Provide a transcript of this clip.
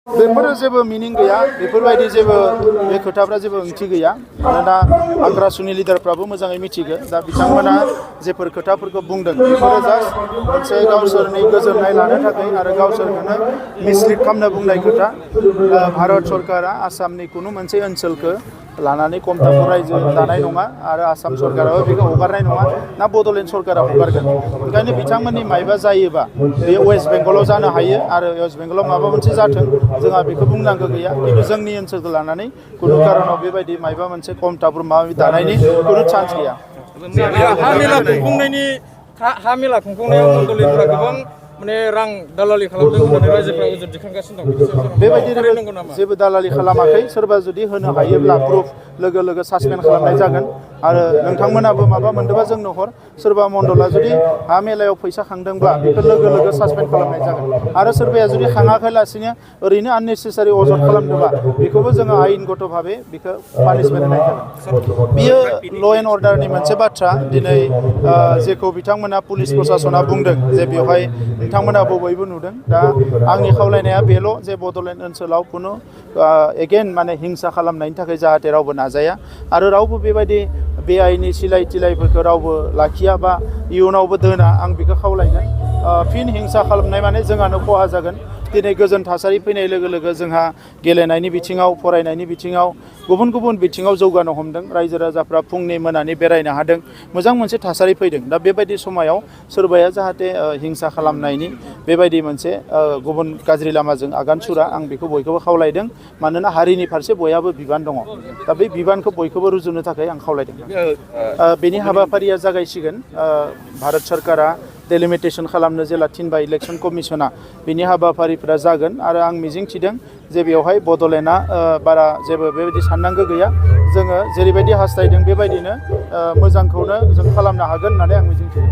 बेफोरो जेबो मिनिं गैया बेफोरबायदि जेबो बे खोथाफ्रा जेबो ओंथि गैया मानोना आग्रासुनि लिडारफ्राबो मोजाङै मिथिगो दा बिथांमोना जेफोर खोथाफोरखौ बुंदों बेफोरो जास्ट मोनसे गावसोरनि गोजोननाय लानो थाखाय आरो गावसोरखौनो मिसलिड खालामनो बुंनाय खोथा भारत सरकारा आसामनि कुनु मोनसे ओनसोलखौ लानानै कमतापुर रायजो दानाय नङा आरो आसाम सरकाराबो बेखौ हगारनाय नङा ना बड'लेण्ड सरकारा हगारगोन ओंखायनो बिथांमोननि मायबा जायोबा बे वेस्ट बेंगलाव जानो हायो आरो वेस्ट बेंगलाव माबा मोनसे जाथों जोंहा बेखौ बुंनांगौ गैया खिन्थु जोंनि ओनसोलखौ लानानै कुनु कारनाव बेबायदि मायबा मोनसे कमतापुर माबा दानायनि कुनु चान्स गैया हा मेला खुंफुंनायाव मण्डलिफ्रा गोबां माने रां दालालि खालामदों होननानै रायजोफ्रा अजद दिखांगासिनो दं बेबायदि जेबो दालालि खालामाखै सोरबा जुदि होनो हायोब्ला प्रुफ लोगो लोगो सासपेन्ड खालामनाय जागोन आरो नोंथांमोनाबो माबा मोनदोंबा जोंनो हर सोरबा मण्डला जुदि हा मेलायाव फैसा खांदोंब्ला बेखौ लोगो लोगो सासपेन्ड खालामनाय जागोन आरो सोरबाया जुदि खाङाखैलासिनो ओरैनो आननेसेसारि अजद खालामदोंबा बेखौबो जोङो आयेनगत भाबै बेखौ पानिशमेन्ट होनाय जागोन बियो ल' एन्ड अर्डारनि मोनसे बाथ्रा दिनै जेखौ बिथांमोना पुलिस प्रशासना बुंदों जे बेवहाय नोंथांमोनाबो बयबो नुदों दा आंनि खावलायनाया बेल' जे बड'लेण्ड ओनसोलाव कुनु एगेन माने हिंसा खालामनायनि थाखाय जाहाथे रावबो नाजाया आरो रावबो बेबायदि बेआइनि सिलाय तिलायफोरखौ रावबो लाखिया बा इयुनावबो दोना आं बेखौ खावलायगोन फिन हिंसा खालामनाय माने जोंहानो खहा जागोन दिनै गोजोन थासारि फैनाय लोगो लोगो जोंहा गेलेनायनि बिथिङाव फरायनायनि बिथिङाव गुबुन गुबुन बिथिङाव जौगानो हमदों रायजो राजाफ्रा फुंनि मोनानि बेरायनो हादों मोजां मोनसे थासारि फैदों दा बेबायदि समायाव सोरबाया जाहाथे हिंसा खालामनायनि बेबायदि मोनसे गुबुन गाज्रि लामाजों आगान सुरा आं बेखौ बयखौबो खावलायदों मानोना हारिनि फारसे बयहाबो बिबान दङ दा बे बिबानखौ बयखौबो रुजुनो थाखाय आं खावलायदों बेनि हाबाफारिया जागायसिगोन भारत सरकारा डेलिमिटेसन खालामनो जेला थिनबाय इलेक्सन कमिसना बिनि हाबाफारिफोरा जागोन आरो आं मिजिंथिदों जे बेवहाय बड'लेण्डआ बारा जेबो बेबायदि साननांगौ गैया जोङो जेरैबायदि हास्थायदों बेबायदिनो मोजांखौनो जों खालामनो हागोन होननानै आं मिजिंथिदों